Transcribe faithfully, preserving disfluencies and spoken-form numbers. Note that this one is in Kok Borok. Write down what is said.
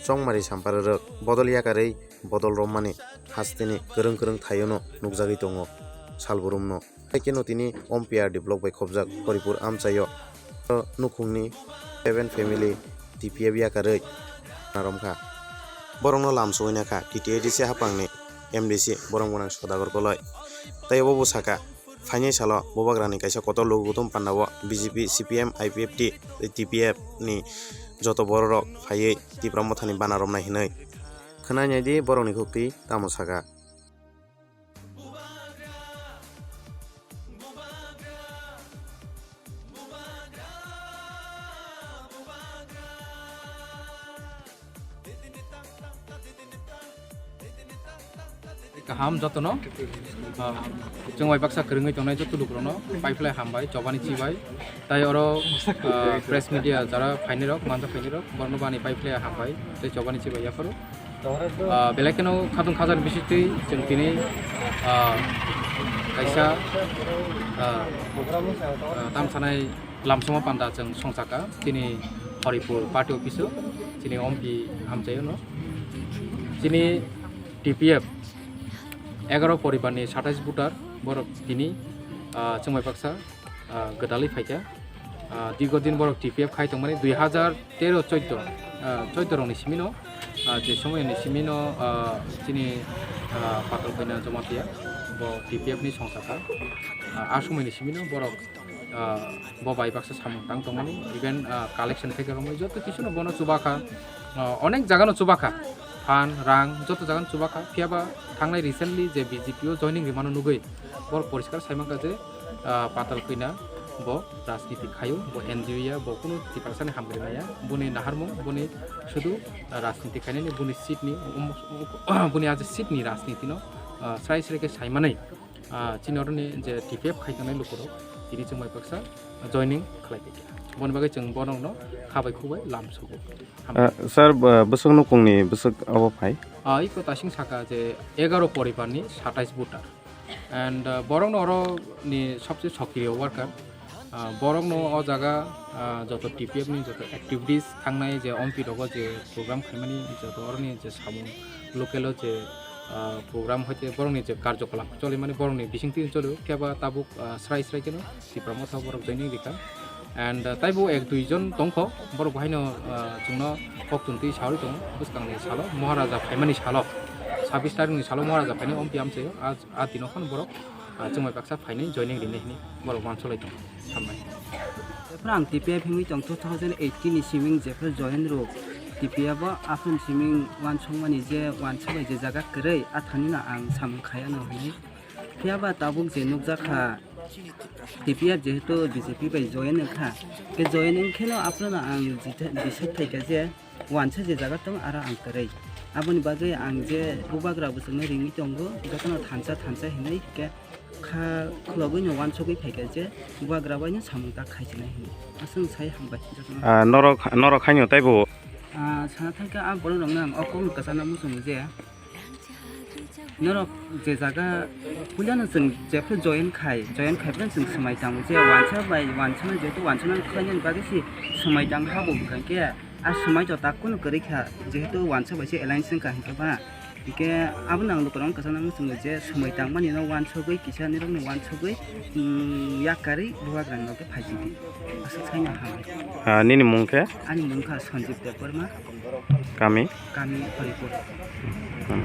Chongmari Sampararok bodol yakarwi bodol romani hasteni kwrwng kwrwng thaiono nukjagwi tongo salburumno. Haikhe no tini Ompi R D block bai khobjak Horipur amchaio nukhungni seven family T P F yakarwi naromkha. Borokno lam suwina kha T T A D C haphangni M D C borok gwnang Sodagar Koloi. Tai obo bo saka, phainai salo Bubagrani kaisa kotor logo kuthum pandao B J P, C P M, I P F T, T P F ni joto bororok phaiwi Tipra Mothani bana romnai hinwi. Khwnai naidi borokni khuktwi tamo saka. Kaham jotono, ah, chwng bai baksa kwrwngwi tongnai joto lukurokno paiphlai hambai, chobani chibai. Tai oro, ah, press media jara phainirok, manja phainirok, borokno bani paiphlai hambai tei chobani chibai yapharo. Ah, belai kheno khatung khajar bisitwi chwng tini, ah, kaisa, ah, ah, tamsanai lamsoma panda chwng songchakha chini Horipur party office o, chini Ompi amchaio no. Chini T P F egaroh poribar ni satais voter borok tini, ah, chwng bai baksa, ah, gwdalwi phaikha. Ah, dirgo din borok T P F khai tongmani dui hazar tero chaudo, ah, chaudo rokni simino, ah, je somoyni simino, ah, chini, ah, Patal Koina Jamatia bo T P F ni songchakha. Ah, a somoyni simino borok, ah, bo bai baksa samung tang tongmani, even, ah, collection khe romwi joto kisu no bono chubakha, ah, onek jaga no chubakha, phan, rang joto jaga no chubakha, phiyaba thangnai recently je B J P o joining rimano nugwi borok poriskar sai mankha je, ah, Patal Koina bo rajniti khaio, bo N G O ya, bo kunu Tiprasani hamkrai maya, boni naharmung, boni sudu, ah, rajniti khainani, boni seat ni, um, um, boni aje seat ni rajniti no, ah, srai srai khe sai manwi, ah, chini oroni je T P F khai tongnai lukurok tini chwng bai baksa joining khlai tongkha. Boni bagwi chwng borokno kha bai khu bai lam sugo. Ah, sir, bwswk nukungni bwswk abo phai? Ah, iko tasing saka je egaroh poribarni satais voter. And, ah, borokno oro ni sobse sokriyo worker. Ah, borokno o jaga, ah, joto T P F ni joto activities thangnai je Ompi rogo je program khaimani joto oroni je samung local o je, ah, program hoite borokni je karjokolap cholimani borokni bisingtwi choli khe ba tabuk, ah, srai srai kheno Tipra Motha borok joining rikha. And, ah, taibo ek dui jon tongkho, borok bahaino, ah, chwngno kok tun twi sawi tongo. Bwskangni salo Maharaja phaimani salo, sabis tarikni salo Maharaja phainai Ompi amchaio, a, a dino phano borok, ah, chwng bai baksa phainai joining rinai hinwi borok uansuklai tongo. Hambai. Jephru ang T P F himwi tong two thousand eighteen ni siming jephru join rw T P F o, aphuru siming uansukmani je uansa bai je jaga kwrwi, a thanino ang samung khayano hinwi. Phiyaba tabuk je nukjakha, T P F jehetu B J P bai join wngkha, khe join wngkheno aphuru ang decide phaikha je uansa je jaga tong aro ang kwrwi. Aboni bagwi ang je bubagra bwswkno ringwi tongo, jotono thansa thansa hinwi, khe kha khulogwino uansugwi phaikha je bubagra baino samung tak khaichinai hinwi. Aswk sai hambai jotono. Ah, norok, norok haino taibo? Ah, sana thangkhe a borok rokno ang o kokno kwchangna muchungo je, norok je jaga puilano chwng jephru join khai, join khai phano chwng swmai tango je uansa bai uansano, jehetu uansano khlainani bagwi se swmai tang ha bo, hwnkha khe a swmai to tak kunu kwrwi kha, jehetu uansa bai se alliance wngkha, hwnkhe ba hwnkhe abono ang lukurokno kwchangna muchungo je swmai tangmani no uansugwi kisa nirokno uansugwi, mm, yak karwi bubagrani loge phaisidi. Aswk saino hambai. Ah, nini mung khe? Ani mung kha Sanjeev Debbarma. Kami? Kami Horipur. Hmm.